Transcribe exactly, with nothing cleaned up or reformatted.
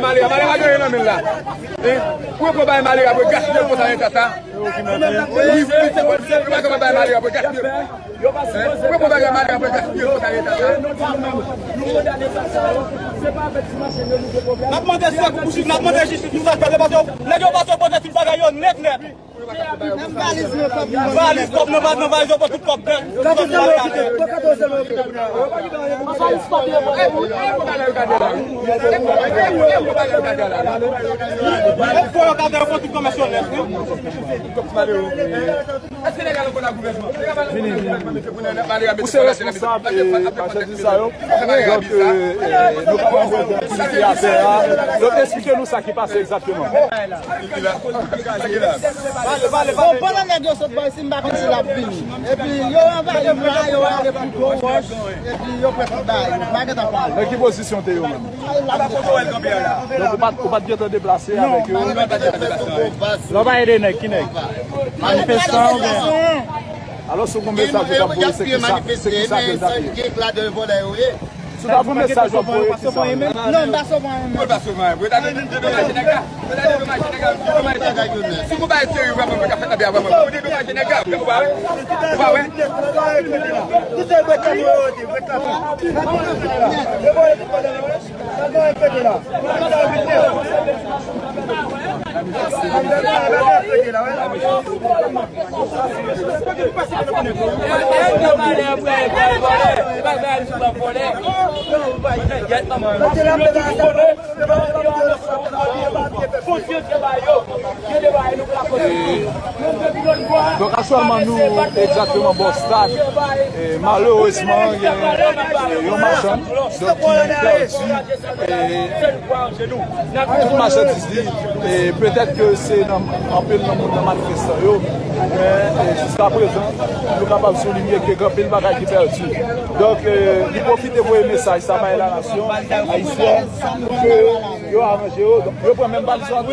Malera pa gen anyen nan men l la. Pou yo pran bagay malera pou yo gaspiye l konsa nan eta sa. Wi, wi, se bon, se bon, yo pa ka pran bagay malera pou yo gaspiye l. Pou yo pran bagay malera pou yo gaspiye l konsa nan eta sa. N ap mande sekou pou Jis, n ap mande jistis pou sa k fèt la, paske nèg yo pase pote tout bagay yo nèt nèt. Menm valiz nan kòb li. Valiz, kòb nan valiz, nan valiz, yo pran tout kòb nèt. Tout kòb nan valiz. Menm fò yo gade, yo pran tout kòmès yo nèt, wi. Vini, vini. Ou se responsab, e, machandiz sa yo. Donk, e, e, nou kapab wè jan ki mete atè a. Donk, eksplike nou sa ki pase egzakteman. Bon, pandan nèg yo sot bò isi, m pa konn si l ap vini. Epi, yo anvayi m la, yo ale pou gwo wòch, epi yo pran tout bagay yo. M pa gentan pran. Nan ki pozisyon te yo menm? Donk, ou pa t, ou pa t gentan deplase avèk yo? Lè w pa ede nèg, ki nèg? Manifestan oubyen? Alò, si w gen mesaj ou t ap voye, se ki sa, se ki sa ke l t ap ye? Si w t ap gen mesaj w ap voye, ki sa w ap voye? Non, m pa sovwa anyen. Ou pa sovwa anyen. Pou ta dedomaje nèg la. Pou ta dedomaje nèg la, dedomaje nèg la. Si w pa serye, vrèman, mwen ka fè tanbè a vrèman. Pou dedomaje nèg la, ou pa wè? Ou pa wè? Donk, aktyèlman, nou egzakteman bò stad. E, malerezman, gen, e, yon machann, donk, ki pèdi, e, tout machandiz li. E, petèt ke se nan, anpil nan moun nan manifestan yo. Men, e, jiska prezan, nou kapab soulinye ke gen anpil bagay ki pèdi. Donk, e, li pwofite voye mesaj sa bay lanasyon ayisyèn ke yo aranje yo. Donk, yo pran menm valiz yo ap